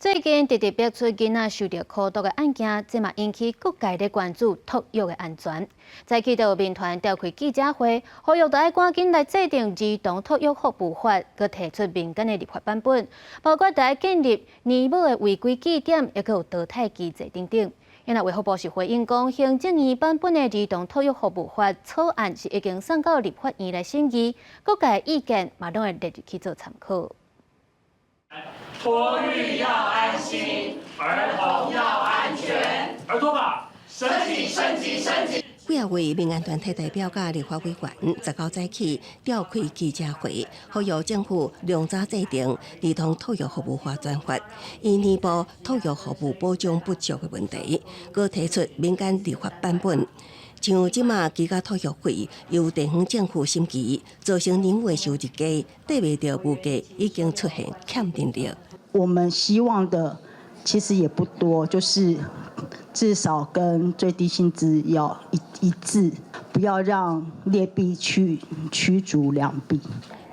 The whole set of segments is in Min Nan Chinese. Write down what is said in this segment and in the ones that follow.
最近直直爆出囡仔受著苦毒的案件，這嘛引起各界咧關注托育的安全。早起就有民團召開記者會，呼籲著愛趕緊來制定兒童托育服務法，閣提出民間的立法版本，包括著愛建立年母的違規記點，抑閣有淘汰機制等等。因為衛福部是回應講，行政院版本的兒童托育服務法草案是已經送到立法院來審議，各界意見嘛攏會列入去做參考。托育要安心，兒童要安全。兒托法升級升級升級。幾仔位民間團體代表佮立法委員19早起召開記者會，呼籲政府量早制定兒童托育服務法專法，以彌補托育服務保障不足的問題，閣提出民間立法版本。像這馬居家托育費由地方政府審議，造成年母的收入低，綴袂著物價已經出現欠電力。我們希望的其實也不多，就是至少跟最低薪資要一致，不要讓劣幣去驅逐良幣。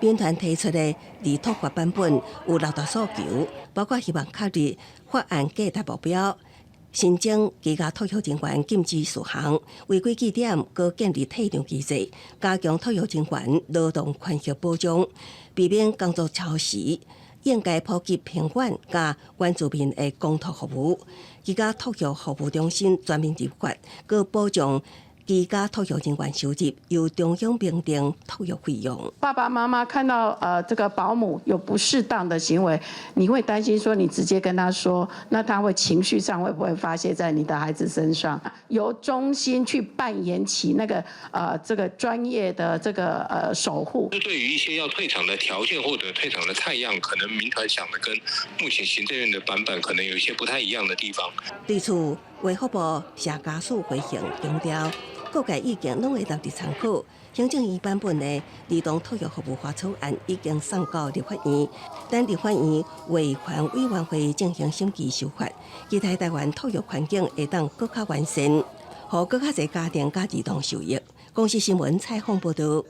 民團提出的兒托法版本有六大訴求，包括希望確立法案價值目標。新增居家托育人員禁止事項，違規記點，閣建立退場機制，加強托育人員勞動權益保障，避免工作超時，應該普及平遠佮原住民的公托服務，居家托育服務中心全面立法，閣保障居家托育人員收入由中央評定托育費用。爸爸媽媽看到這個保姆有不適當的行為，你會擔心說你直接跟他說，那他會情緒上會不會發洩在你的孩子身上？由中心去扮演起那個這個專業的這個守護。對於一些要退場的條件或者退場的菜樣，可能民團想的跟目前行政院的版本可能有一些不太一樣的地方。對此，衛福部謝家樹回應強調，各界意見攏會納入參考。行政院版本的兒童托育服務法草案已經送到立法院，等立法院衛權委員會進行審議修法，期待台灣托育環境會當閣較完善，予閣較濟家庭佮兒童受益。公視新聞採訪報導。